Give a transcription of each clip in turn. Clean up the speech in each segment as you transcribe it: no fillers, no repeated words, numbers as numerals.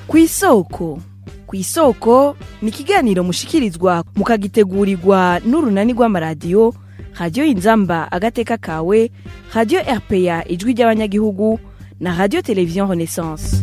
Kw'isoko. Kw'isoko ni ikiganiro mushikirizwa mukagitegurirwa n'urunani rw'amaradiyo Radiyo Inzamba Agateka Kawe, Radiyo RPA Ijwi ry'Abanyagihugu na Radiyo Televiziyo Renaissance.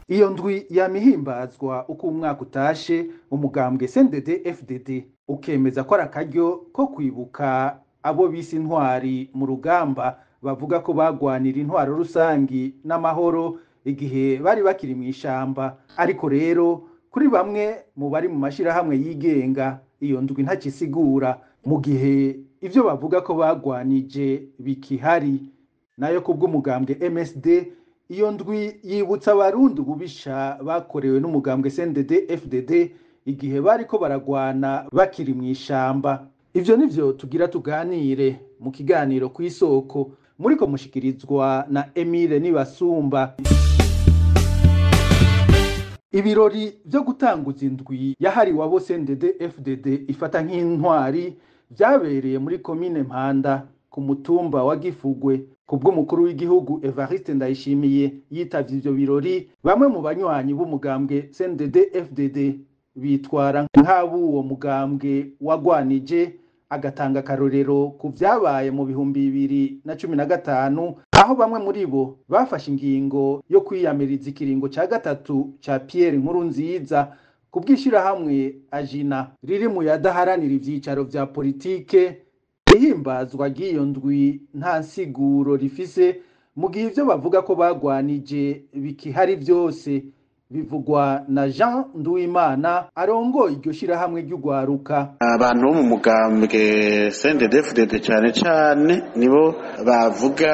Iyo ndwi yamihimbazwa uko umwaka utashe, umugambwe CNDD FDD ukemeza ko ari akaryo ko kwibuka abo bise intwari mu rugamba, bavuga ko bagwanira intwaro rusangi n'amahoro igihe bari bakiri mu ishamba. Ariko rero kuri bamwe mu bari mu mashirahamwe yigenga, iyo ndwi ntakisigura mu gihe ivyo bavuga ko bagwanije bikihari. Nayo kubw'umugambwe MSD, iyo ndwi yibutsa Abarundi ububisha bakorewe n'umugambwe CNDD FDD igihe bariko baragwana bakiri mu ishamba. Ivyo nivyo tugira tuganire mu kiganiro Kw'isoko, muriko mushikirizwa na Emile Nibasumba. Ibirori vyo gutanguza indwi yahariwe abo CNDD FDD ifata nk'intwari vyabereye muri komine Mpanda ku mutumba wa Gifugwe. Kubw'umukuru w'igihugu Evariste Ndayishimiye yitavye ivyo birori, bamwe mu banywanyi b'umugambwe CNDD FDD bitwara nk'ab'uwo mugambwe wagwanije, agatanga akarorero ku vyabaye mu 2015, aho bamwe muri bo bafashe ingingo yo kwiyamiriza ikiringo ca gatatu ca Pierre Nkurunziza. Ku bw'ishirahamwe Ajina riri mu yadaharanira ivyicaro vya politike, ihimbazwa ry'iyo ndwi nta nsiguro rifise mu gihe ivyo bavuga ko bagwanije bikihari vyose. Bivugwa na Jean Nduwimana arongoye iryo shirahamwe ry'ugwaruka. Abantu bo mu mugambwe CNDD-FDD cyane cyane nibo bavuga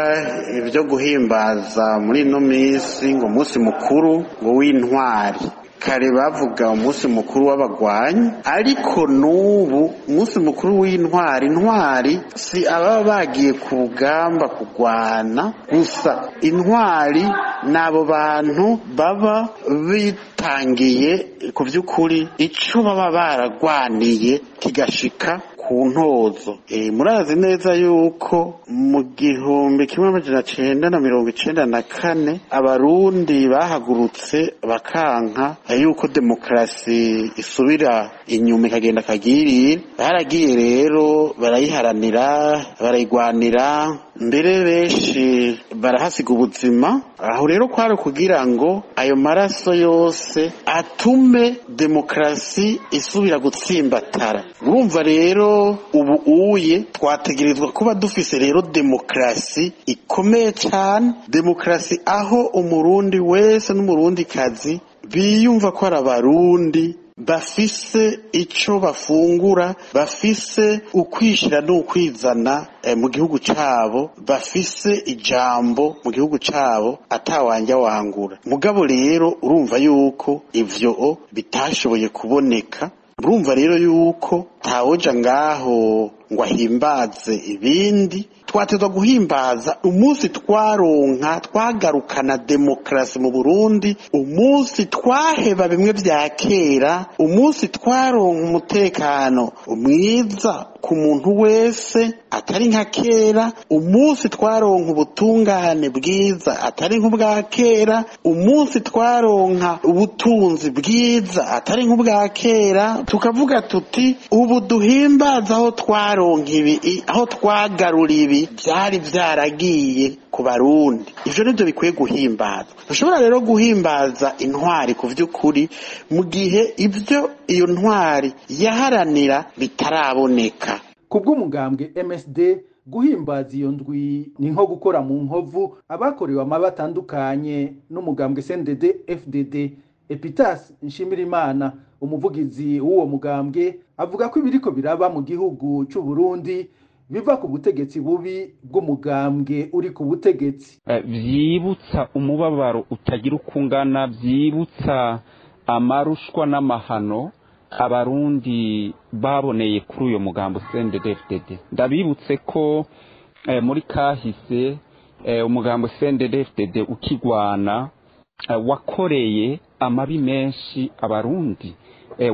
ibyo guhimbaza muri ino minsi ngo umunsi mukuru ngo w'intwari. Kare bavuga umunsi mukuru w'abagwanyi, ariko n'ubu umunsi mukuru w'intwari. Intwari si ababa bagiye ku rugamba kugwana gusa, intwari ni abo bantu baba bitangiye ku by'ukuri icyo baba baragwaniye kigashika ku ntozo. Murazi neza yuko mu 1994 Abarundi bahagurutse bakanka yuko demokarasi isubira inyuma ikagenda kagirira. Baragiye rero barayiharanira, barayigwanira, mbere benshi barahasiga ubuzima. Aho rero kwari kugira ngo ayo maraso yose atume demokarasi isubira gutsimbatara. Urumva rero ubu uye twategerezwa kuba dufise rero demokarasi ikomeye cyane, demokarasi aho Umurundi wese n'Umurundi kazi biyumva ko ari Abarundi, bafise ico bafungura, bafise ukwishira n'ukwizana mu gihugu cabo, bafise ijambo mu gihugu cabo atawanja wangura. Mugabo rero urumva yuko ivyo bitashoboye kuboneka. Urumva rero yuko ntawoja ngaho ngo ahimbaze ibindi. Twatezwa guhimbaza umunsi twaronka, twagarukana demokarasi mu Burundi, umunsi twaheba bimwe vya kera, umunsi twaronka umutekano mwiza ku muntu wese atari nka kera, umunsi twaronka ubutungane bwiza atari nk'ubwa kera, umunsi twaronka ubutunzi bwiza atari nk'ubwa kera. Tukavuga tuti ubu duhimbaza aho twaronka ibi, aho twagarura ibi byari byaragiye ku Barundi. Ivyo nivyo bikwiye guhimbaza. Dushobora rero guhimbaza intwari ku vy'ukuri mu gihe ivyo iyo ntwari yaharanira bitaraboneka. Kubw'umugambwe MSD, guhimbaza iyo ndwi ni nko gukora mu nkovu abakorewe amabi atandukanye n'umugambwe CNDD FDD. Epitas Nshimirimana, umuvugizi w'uwo mugambwe, avuga ko ibiriko biraba mu gihugu c'u Burundi biva ku butegetsi bubi bw'umugambwe uri ku butegetsi. Vyibutsa umubabaro utagira ukungana, vyibutsa amarushwa n'amahano Abarundi baboneye kuri uyo mugambo CNDD-FDD. Ndabibutse ko muri kahise umugambo CNDD-FDD ukigwana wakoreye amabi menshi Abarundi,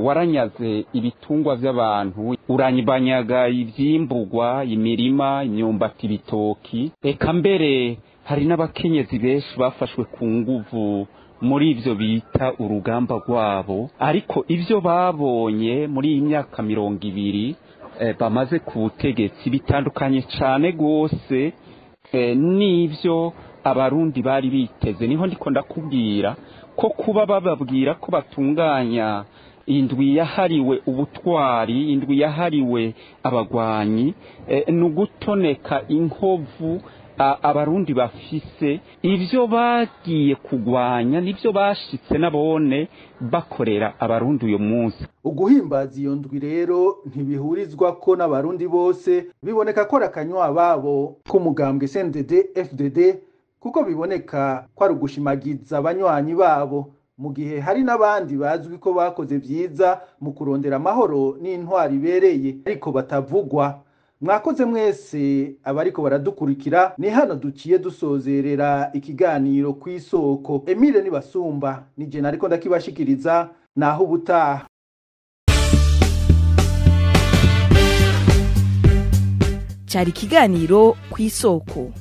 waranyaze ibitungwa by'abantu, uranyibanyaga ivyimburwa, imirima, imyumbati, ibitoki, eka mbere hari n'abakenyezi benshi bafashwe ku nguvu Muri ivyo bita urugamba rwabo, ariko ivyo babonye muri iyi myaka 20 bamaze ku butegetsi bitandukanye cane gose n'ivyo Abarundi bari biteze. Niho ndiko ndakubwira ko kuba bababwira ko batunganya indwi yahariwe ubutwari, indwi yahariwe abagwanyi, ni ugutoneka inkovu Abarundi bafise. Ivyo bagiye kugwanya nivyo bashitse nabone bakorera Abarundi uyu munsi. Uguhimbaza iyo ndwi rero ntibihurizwa ko n'Abarundi bose. Biboneka ko arakanywa babo k'umugambwe CNDD FDD, kuko biboneka ko ari ugushimagiza abanywanyi babo, mu gihe hari n'abandi bazwi ko bakoze vyiza mu kurondera amahoro n'intwari ibereye ariko batavugwa. Mwakoze mwese abariko baradukurikira. Ni hano duciye dusozerera ikiganiro ku Isoko. Emile Nibasumba nije nariko ndakibashikiriza. Naho ubutaha. Cyari ikiganiro ku Isoko.